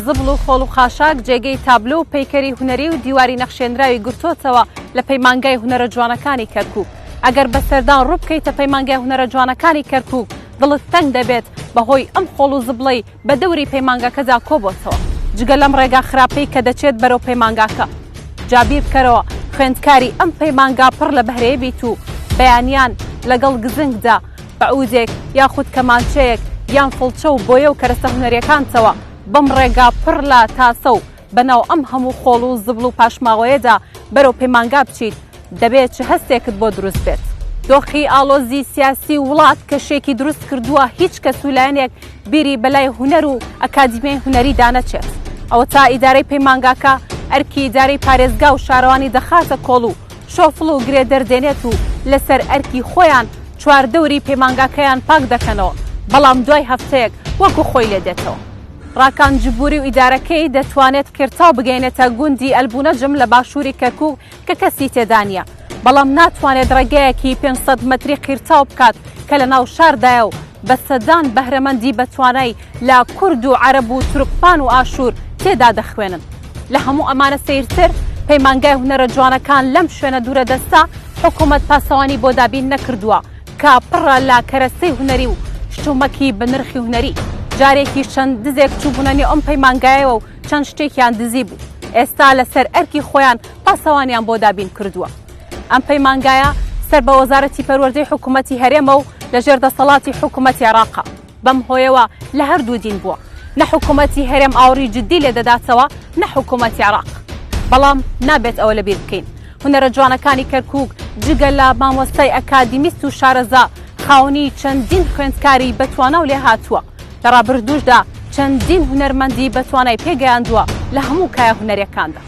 زبڵ و خۆڵ و خاشاک جێگەی تابلۆ و پەیکەری هونەری و دیواری نەخشێنراوی گرتۆتەوە لە پەیمانگای هونەرە جوانەکانی کەرکوک. ئەگەر بە سەردان ڕوو بکەیتە پەیمانگای هونەرە جوانەکانی کەرکوک دڵت تەنگ دەبێت بەهۆی ئەم خۆڵ و زبڵەی بە دەوری پەیمانگاکەدا کۆبۆتەوە. جگە لەم ڕێگا خراپەی کە دەچێت بەرەو پەیمانگاکە. جا بیر بکەرەوە خوێندکاری ئەم پەیمانگا پڕ لە بەهرەیە بیت و بەیانیان لەگەڵ گزنگدا بە عودێک یاخود کەمانچەیەک یان فڵچە و بۆیە و کەرەستە هونەریەکانتەوە بەم ڕێگا پڕ لە تاسە و بەناو ئەم هەموو خۆڵ و زبڵ و پاشماوەیەدا بەرەو پەیمانگا بچیت دەبێت چ هەستێکت بۆ دروست بێت؟ دۆخی ئاڵۆزی سیاسی وڵات کەشێکی دروست کردووە هیچ کەس و لایەنێک بیری بەلای هونەر و ئەکادیمیای هونەریدا نەچێت. ئەوەتا ئیدارەی پەیمانگاکە ئەرکی ئیدارەی پارێزگا و شارەوانی دەخاتە کۆڵ و شۆفڵ و گرێ دەردێنێت و لەسەر ئەرکی خۆیان چواردەوری پەیمانگاکەیان پاک دەکەنەوە، بەڵام دوای هەفتەیەک وەکو خۆی لێدێتەوە. ڕاکان جبوری و ئیدارەکەی دەتوانێت قیرتاو بگەیەنێتە گوندی ئەلبونەجم لە باشووری کەرکوک کە کەسی تێدا نییە، بەڵام ناتوانێت ڕێگایەکی 500 مەتری قیرتاو بکات کە لە ناو شاردایە و بە سەدان بەهرەمەندی بەتوانای لە کورد و عەرەب و تورکمان و ئاشوور تێدا دەخوێنن. لە هەموو ئەمانە سەیرتر، پەیمانگای هونەرە جوانەکان لەم شوێنە دوورەدەستە حکوومەت پاسەوانی بۆ دابین نەکردووە کە پڕە لە کەرەستەی هونەری و شتومەکی بەنرخی هونەری. جارێکیش چەند دزێک چووبوونە نێو ئەم پەیمانگایەوە و چەند شتێکیان دزی بوو. ئێستا لەسەر ئەرکی خۆیان پاسەوانیان بۆ دابین کردووە. ئەم پەیمانگایە سەر بە وەزارەتی پەروەردەی حکوومەتی هەرێمە و لەژێر دەسەڵاتی حکوومەتی عێراقە. بەم هۆیەوە لە هەردوو دین بووە. نە حکوومەتی هەرێم ئاوڕی جددی لێ دەداتەوە، نە حکوومەتی عێراق. بەڵام نابێت ئەوە لەبیر بکەین. هونەرە جوانەکانی کەرکووک جگە لە مامۆستای ئەکادیمیست و شارەزا، خاوەنی چەندین خوێندکاری بەتوانا و لێهاتووە. لە ڕابردووشدا چەندین هونەرمەندی بەتوانای پێگەیاندووە لە هەموو کایە هونەریەکاندا.